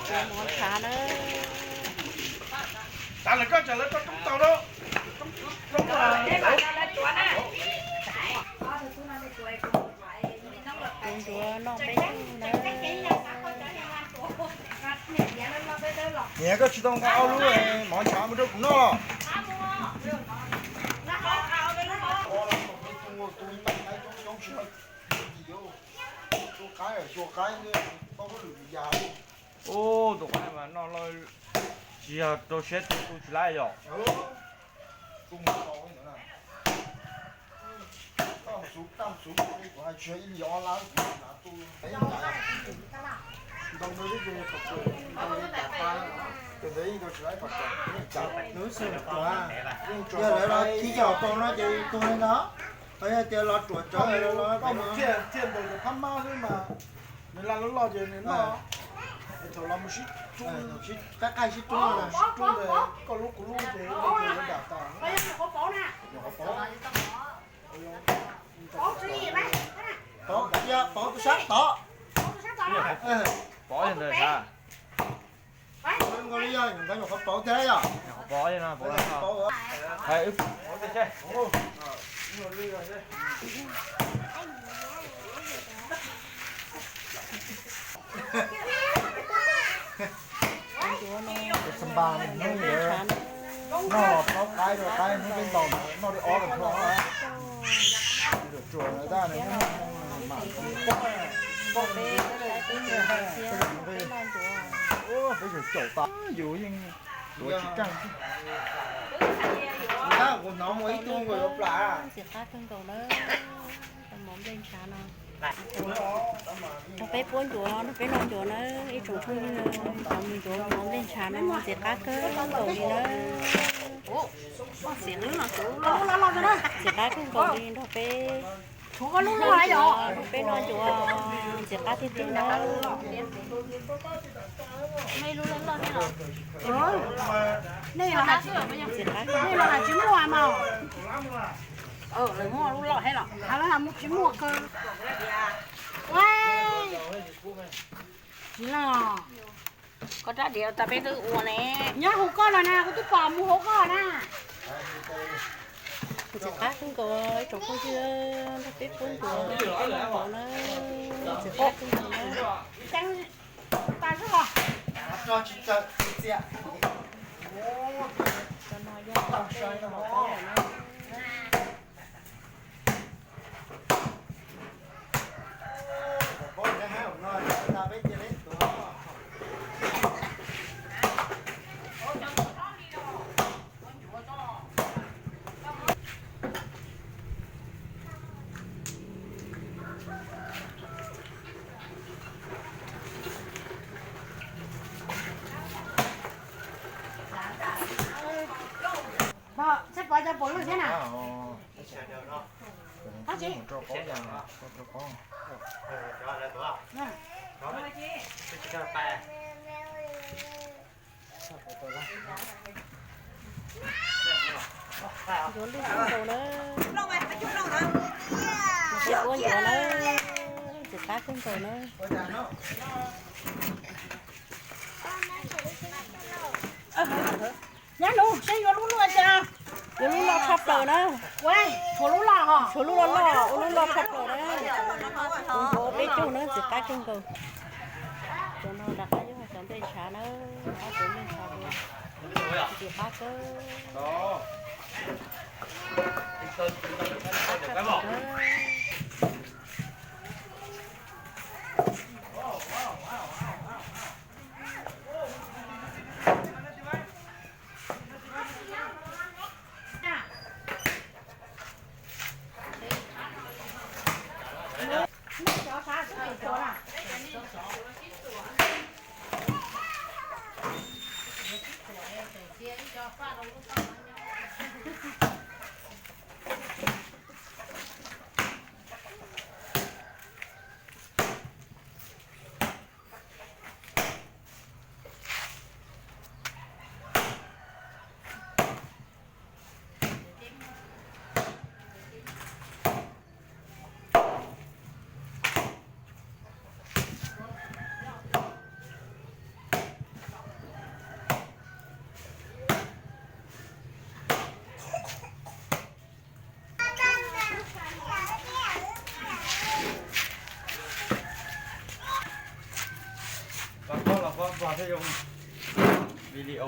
Mov ntshav na. Tag lawm koj tsa lawv rau roob tau lawm. Tus ncuav noj peb tug na. Niam, koj tsis tau nqa ob lub mov ntshav mus rau kuv noj los? Ub, tus qaib mas noj loj, tsis yog rau siab tu tu tsis laib yom. Yog lawv los khi cov hauv paus no ces tuag li ntawd. Ho yog tias los ruam tsawv los koj mus thiaj ntawd cov phab mab xwb mas nws laj loj loj ces nws noj. Thaum los mus sib rub, qab qaij sib rub, sib rub ntawd koj lub kuv lub ces lawv dam tas. Pov, pov tus sab tod. Pov ntawd sab. Nkaus li yog nkawd nyuam qhuav pauv thiab yom. Noj los plaub qaib rau qaib hnub peb ntaus noj li ob los noj. Ruam ruam tab mam peb zaum caum tas yus yeej tuav tsis keej. Ntxim qab kawg nkaus na. Nrog peb puab ncuav, nrog peb noj ncuav na ib tsoom phooj ywg, cov mus ncuav mov nplej ntshav no ntxim qab kawg nkaus li na. Ntxim qab kawg nkaus li nrog peb, nrog peb noj ncuav ntxim qab tiag tiag na. Ntxim qab kawg nkaus. Tsis muaj kawg. Tsis los, koj rab diav tas peb twb ua ne. Nyob hauv koj los na, kuv twb pom mus hauv koj na. Ntxim qab kawg nkaus ib tsoom phooj ywg, nrog peb puab ncuav, peb noj ncuav na, ntxim qab kawg nkaus na. Tsis tawm txias. Cov no yog Pov, txhaj pov cov paus lwj thiab na. Qab tsi? Ncuav lwj kawg nkaus na. Nrog peb puab ncuav na, ntxim qab kawg nkaus na. Nyab nus, seb yuav lub luaj cas? Yuav lub loj tshaj plaws na. Tshuav lub loj, tshuav lub loj loj, ua lub loj tshaj plaws na. Kuv ncuav peb caug na, ntxim qab kawg nkaus. Cov no rov qab yog cov nplej ntshav na, qab cov nplej ntshav, ntxim qab kawg. Los koj los koj npog thiaj zoo video.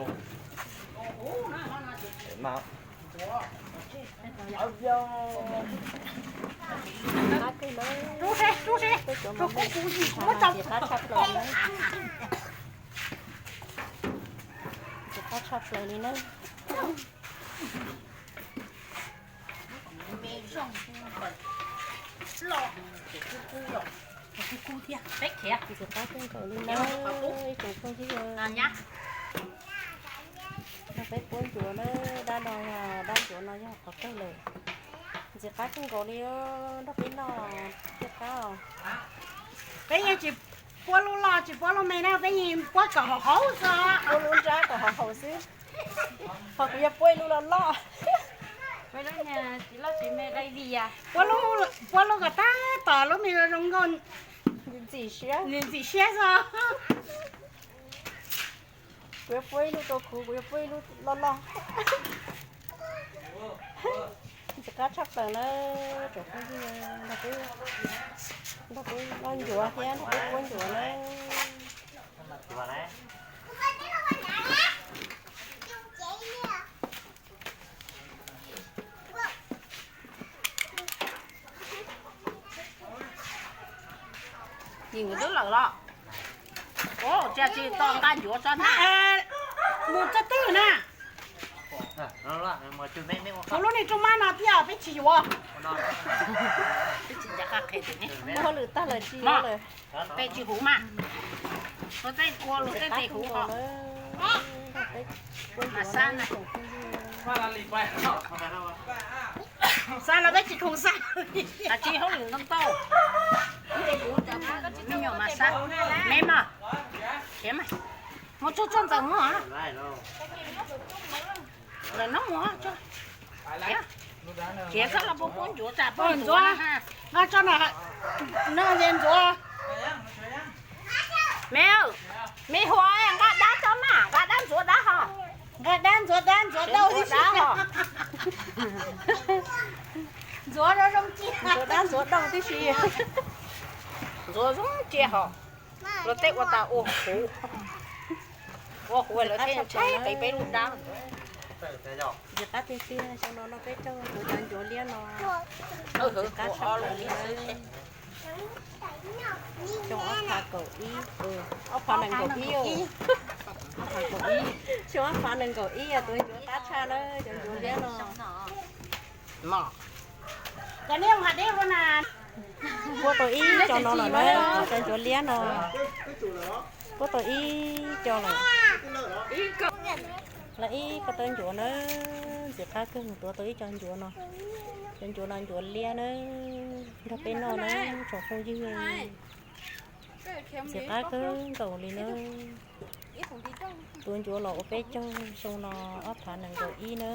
Mas ntxim qab tshaj plaws li na. Ntxim qab tshaj plaws li na. Ntxim qab kawg nkaus li na, ib tsoom phooj ywg. Nrog peb puab ncuav na, dab no, dab ncuav no yog qhov kawg lawm. Ntxim qab kawg nkaus li, nrog peb noj thiaj qab os. Peb yeej tsis puab lub loj tsis puab lub me na, peb yeej puab kom haum haum xwb. Puab lub nrab kom haum haum xwb. Ho kuv yuav puab ib lub loj loj. Puab lub kom tab tom lub me zoo nkauj, ntxim siab xwb. Kuv yuav puab ib lub rau kuv, kuv yuav puab ib lub loj loj. Ntxim qab tshaj plaws na, tsoom phooj ywg, nrog peb noj ncuav thiab nrog peb puab ncuav na. Nws twb lawm los? Ua cas tsis tau nqa ncuav tso na? Mus txog twg na? Kuv lub niag rooj mab no thiab peb tsis yuav. Muab hauj lwm tag lawm tsis yuav lawm. Tej tsis huv mas. Ua tej ua luag tej tes huv ho. Mas xab na. Xab los peb tsis khoom xab. Tsis hauj lwm ntau ntau. Me nyuam mas xab. Me mas. Khiav mas. Mus tsuag tsuag ntxawm mus. Lawm no mus. Khiav txhob los puab puab ncuav tsam puab ncuav. Nqa tso na, nqa ntsuav. Me, me Huas, nqa dab tso mas, nqa dab ntxuav dab ho. Nqa dab ntxuav dab ntxuav dauj dab ho. Ntxuav zoo ntxuav dab ntxuav dauj tib si. Ntxuav zoo cia ho. Luag tej ua tas ua huv, ua huv lawv thiaj ntshai qiv peb lub dab. Ntxim qab tiag tiag, xyoo no noj peb caug kuv cov ncuav liab no. Ntxim qab tshaj plaws li. Xyoo ob phav kaum ib, ob phav nees nkaum ib, ob phav kaum ib, xyoo ob phav nees nkaum ib tuav ncuav qab tshaj na, cov ncuav liab no. Puab tau ib co no lawm na, cov ncuav liab no. Puab tau ib co lawm. Lawv ib ko taw ncuav na, ntxim qab kawg mus tuav tau ib co ncuav no. Cov ncuav no ncuav liab na, nrog peb noj na, tsoom phooj ywg. Ntxim qab kawg nkaus li na. Tuav ncuav los ua peb caug, xyoo no ob phav nees nkaum ib na.